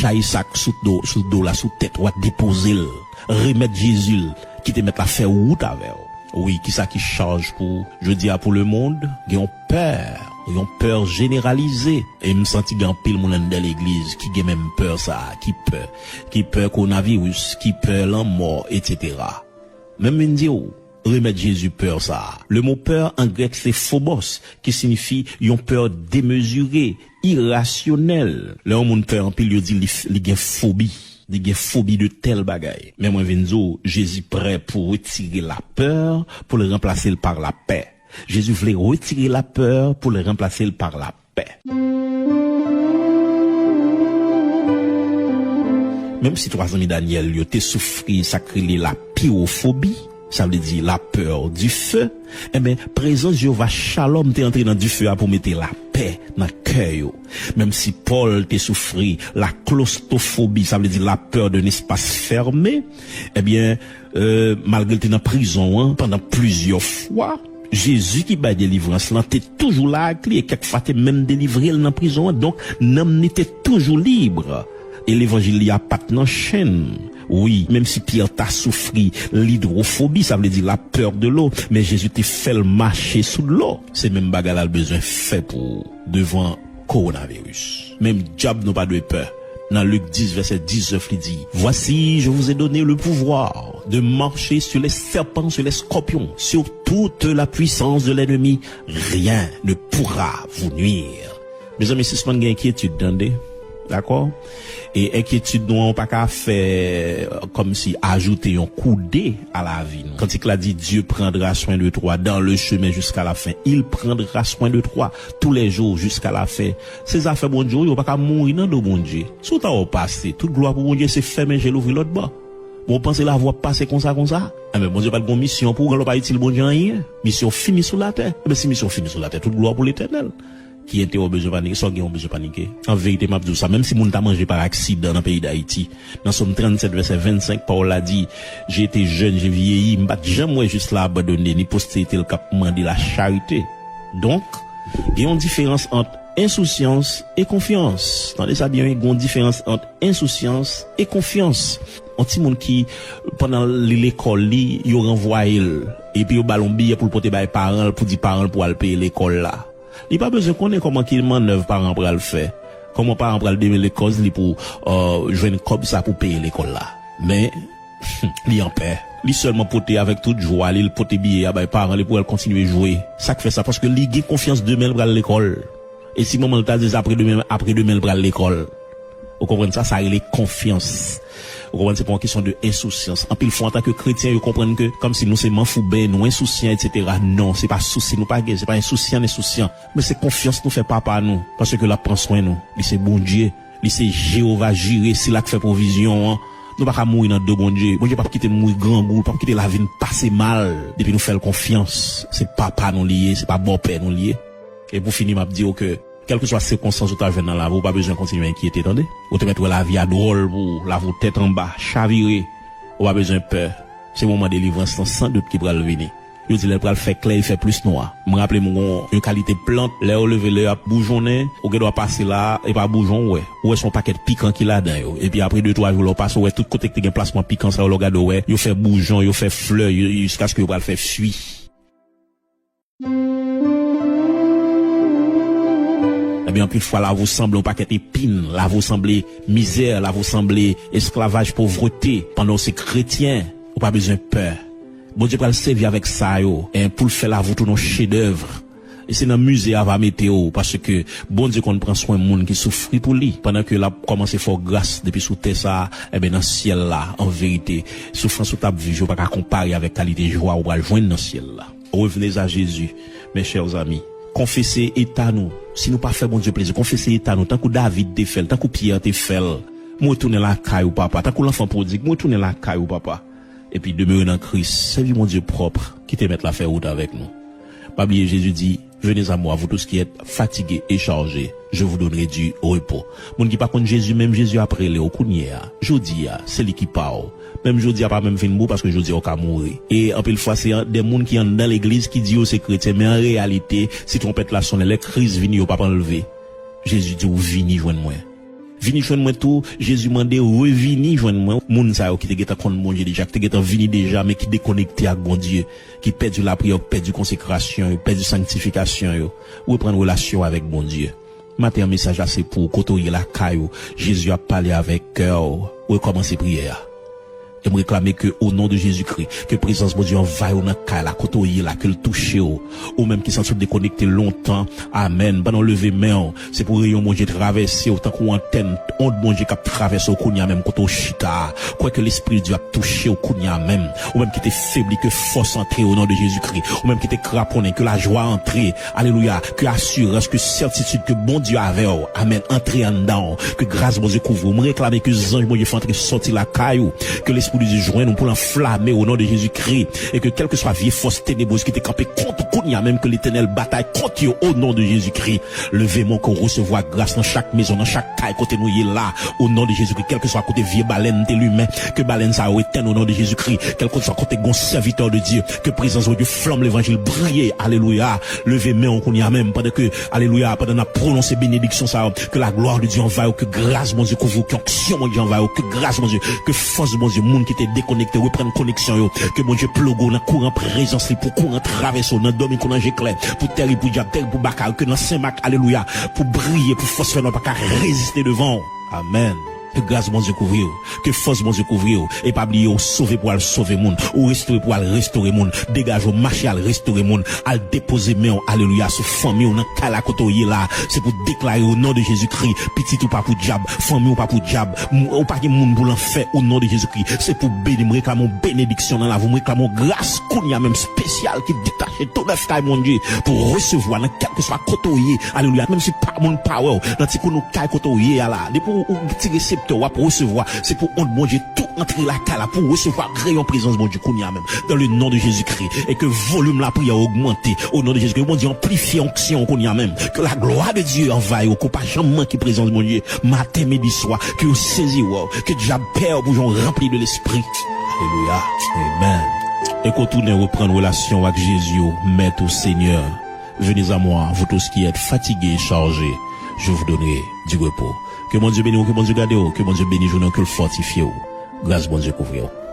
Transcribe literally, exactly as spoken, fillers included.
Chay sa k sou do, sou do la, sou tèt ou a, depoze l. Remèt Jezi l, kite Mèt la fè wout avè w. Wi, kisa ki chaj pou jodi a pou lemonn? Gen yon pè, yon pè jeneralize. E m santi gen anpil moun anndan legliz ki gen menm pè sa a, ki pè, ki pè kowonaviris, ki pè lanmò, etsetera. Men m vin di w, remèt Jezi pè sa a. Le mo pè an grèk se phobos, ki siyifi yon pè demezire, irasyonèl. Lè yon moun pè anpil, yo di li, li gen fobi. Li gen fobi de tèl bagay. Men mwen vin di w, Jezi prè pou retire lapè, pou l ranplase l pa lapè. Jezi vle retire lapè pou l ranplase l pa lapè. Menm si twa zanmi Danyèl yo te soufri sa k rele lapiwofobi, sa vle di la peur du feu, enben, prezans Jewova Shalom te antre nan dife a pou mete lapè nan kè yo. Menm si Pòl te soufri la claustrophobie, sa vle di la peur d'un espace fermé, ebyen, euh, malgre l te nan prizon an pandan plizyè fwa, Jezi ki bay delivrans lan te toujou la ak li e kèk fwa te menm delivre l nan prizon an. Donk, nanm li te toujou lib. E levanjil li a pa t nan chenn. Wi, menm si Pyè ta soufri lidwofobi, sa vle di la peur de l'eau, men Jezi te fè l mache sou dlo. Se menm bagay la l bezwen fè pou ou devan kowonaviris. Menm dyab nou pa dwe pè. Nan Lik dis, vèsè diznèf, li di, Voici, je vous ai donné le pouvoir de marcher sur les serpents, sur les scorpions, sur toute la puissance de l'ennemi. Rien ne pourra vous nuire. Mezanmi, sispann gen enkyetid, tande. Dakò? E enkyetid nou an, ou pa ka fè, euh, kòmsi ajoute yon koude a lavi nou. Kantik la di, Dieu prendra soin de toi dans le chemin jusqu'à la fin. Il prendra soin de toi tous les jours jusqu'à la fin. Se zafè Bondye, ou pa ka mouri nan do Bondye. Si w ta wè w pase, tout glwa pou Bondye, se fèmen je l, ouvri lòt bò. Bon, w panse lavi w ap pase konsa, konsa? Enben, Bondye pa t gon misyon pou ou, genlè w pa itil Bondye anyen. Misyon fini sou latè. Enben, si misyon fini sou latè, tout glwa pou Letènèl. Ki enterè w bezwen panike? Sa w gen w bezwen panike? An verite, m ap di w sa, menm si moun ta manje pa aksidan nan peyi Dayiti, nan Sòm trannsèt, vèsè vennsenk, pawòl la di, J'ai été jeune, j'ai vieilli, m pa t janm wè jis la abandone, ni posterite l k ap mande lacharite. Donk, gen yon diferans ant ensousyans e konfyans. Tande sa byen, wi, gen yon diferans ant ensousyans e konfyans. Yon timoun ki, pandan li lekòl li, yo ranvwaye l, epi yo ba l yon biyè pou l pote bay paran l, pou di paran l pou al peye lekòl la. Li pa bezwen konnen kòman ki mannèv paran an pral fè. Kòman paran an pral demele kòz li pou, euh, jwenn kòb sa pou peye lekòl la. Men, li an pè. Li sèlman pote avèk tout jwa li, li pote biyè a bay paran li pou al kontinye jwe. Sa k fè sa? Paske li gen konfyans demen l pral lekòl. E si manman l ta di l apre demen, apre demen l pral lekòl. Ou konprann sa? Sa rele konfyans. Ou konprann? Se pa yon kesyon de ensousyans. Anpil fwa, antanke kretyen, yo konprann ke kòmsi nou se manfouben, nou ensousyan, etsetera. Non, se pa sousi nou pa gen, se pa ensousyan, ensousyan. Men se konfyans nou fè Papa nou, paske l ap pran swen nou. Li se Bondye, li se Jewova Jire, sila k fè pwovizyon an. Nou pa ka mouri nan do Bondye. Bondye p ap kite n mouri grangou, l p ap kite lavi n pase mal, depi nou fè l konfyans. Se Papa nou li ye, se pa bòpè nou li ye. E pou fini, m ap di w ke, kèlkeswa sikonstans ou ta jwenn nan lavi w, ou pa bezwen kontinye enkyete, tande. Ou te mèt wè lavi a dwòl pou ou, lavi w tèt anba, chavire. Ou pa bezwen pè. Se moman delivrans lan, san dout, ki pral vini. Yo di lè l pral fè klè, li fè plis nwa. M raple m gon yon kalite plant, lè yo leve, lè y ap boujonnen, ou gendwa pase la, e pa boujon ou wè. Ou wè se yon pakèt pikan ki ladan yo. Epi apre de, twa jou, lè w pase, ou wè tout kote ki te gen plasman pikan sa yo, lè w gade, ou wè, yo fè boujon, yo fè flè, yo, jiskaske yo pral fè fwi. Ebyen, anpil fwa, lavi w sanble yon pakèt epin, lavi w sanble mizè, lavi w sanble esklavaj, povrete. Pandan w se kretyen, ou pa bezwen pè. Bondye pral sèvi avèk sa yo, en, pou l fè lavi w tounen yon chedèv. E se nan mize a va mete w, paske Bondye konn pran swen moun ki soufri pou li. Pandan ke l ap kòmanse fè w gras depi sou tè sa a, ebyen, nan syèl la, an verite, soufrans ou t ap viv yo pa ka konpare avèk kalite jwa ou pral jwenn nan syèl la. Revenez à Jésus, mes chers amis. Konfese eta nou. Si nou pa fè Bondye plezi, konfese eta nou, tankou David te fè l, tankou Pyè te fè l. M retounen lakay ou, Papa. Tankou lanfan pwodig, m retounen lakay ou, Papa. Epi demere nan Kris. Sèvi Bondye pwòp. Kite Mèt la fè wout avèk nou. Pa bliye, Jezi di, Venez à moi, vous tous qui êtes fatigués et chargés, je vous donnerai du repos. Moun ki pa konn Jezi, menm Jezi ap rele w kounye a, jodi a, se li ki pa w. Menm jodi a pa menm fin bon, paske jodi a w ka mouri. E anpil fwa, se an, de moun ki anndan legliz ki di yo se kretyen, men an reyalite, si twonpèt la sonnen, lè kriz vini, yo p ap anlve. Jezi di w, vini jwenn mwen. Vini jwenn mwen tou, Jezi mande, revini jwenn mwen. Moun sa yo ki te gentan konn Bondye deja, ki te gentan vini deja, men ki dekonekte ak Bondye, ki pèdi lapriyè yo, ki pèdi konsekrasyon yo, pèdi sanktifikasyon yo, reprann relasyon avèk Bondye. Maten an, mesaj la se pou ou, kote w ye lakay ou, Jezi ap pale avèk kè w, rekòmanse priyè a. E m reklame ke, o non de Jezikri, ke prezans Bondye anvayi w nan kay la, kote w ye la, ke l touche w. Ou menm ki santi w dekonekte lontan, amèn. Pandan w leve men w, se pou reyon Bondye travèse w tankou antèn, ond Bondye k ap travèse w kounye a menm kote w chita a. Kwè ke Lespri Dye ap touche w kounye a menm. Ou menm ki te febli, ke fòs antre o non de Jezikri. Ou menm ki te kraponnen, ke lajwa antre. Alelouya. Ke asirans, ke sètitid ke Bondye avè w. Amèn. Antre anndan w. Ke gras Bondye kouvri w. M reklame ke zanj Bondye fè antre sòti lakay ou. Ke Lespri de Dye jwenn ou pou l anflame o non de Jezikri. E ke kèlkeswa vye fòs tenebrez ki te kanpe kont ou kounye a menm, ke Letènèl batay kont yo o non de Jezikri. Leve men w, ke w resevwa gras nan chak mezon, nan chak kay kote nou ye la. O non de Jezikri, kèlkeswa kote vye balèn te limen, ke balèn sa yo etenn o non de Jezikri. Kèlkeswa kote gon sèvitè de Dye, ke prezans Bondye, flanm levanjil briye. Alelouya. Leve men w kounye a menm, pandan ke, alelouya, pandan n ap pwononse benediksyon sa yo, ke la glwa de Dye anvayi w, ke gras Bondye kouvri w, ke onksyon Bondye anvayi w, ke gras Bondye, ke fòs Bondye, moun ki te dekonekte, reprann koneksyon yo, ke Bondye ploge w nan kouran prezans li, pou kouran travèse w, nan dòmi kou nan je klè, pou tèri pou dyab, tèri pou baka yo, ke nan Sen Mak, alelouya, pou briye, pou fòs fènwa pa ka reziste devan w. Amèn. Ke gras Bondye kouvri w. Ke fòs Bondye kouvri w. E pa bliye, ou sove pou al sove moun. Ou restore pou al restore moun. Degaje w, mache al restore moun. Al depoze men w, alelouya, sou fanmi w nan kay la kote w ye la. Se pou deklare o non de Jezikri. Pitit ou pa pou dyab. Fanmi w pa pou dyab. M- Ou pa gen moun pou lanfè o non de Jezikri. Se pou beni. M reklame yon benediksyon nan lavi w. M reklame yon gras kounye a menm espesyal ki detache tou nèf kay Bondye pou resevwa nan kèlkeswa kote w ye. Alelouya. Menm si pa moun pa wè w, nan ti kou nou kay kote w ye a la. Depi w, w ti reseptè, w ap resevwa. Se pou ond Bondye tou antre lakay la pou w resevwa reyon prezans Bondye kounye a menm. Dans le nom de Jésus-Christ. E ke volim lapriyè ogmante. O non de Jezikri, Bondye anplifye onksyon w kounye a menm. Ke la glwa de Dye anvayi w, ke w pa janm manke prezans Bondye. Maten, midi, swa, ke yo sezi wè w. Ke dyab pè w pou jan w ranpli de Lespri. Alelouya. Amen. E ke w tounen reprann relasyon w ak Jezi w, Mèt ou Senyè. Venez à moi, vous tous qui êtes fatigués et chargés, je vous donnerai du repos. Ke Bondye beni w, ke Bondye gade w, ke Bondye beni jounen w, ke l fòtifye w. Gras Bondye kouvri w.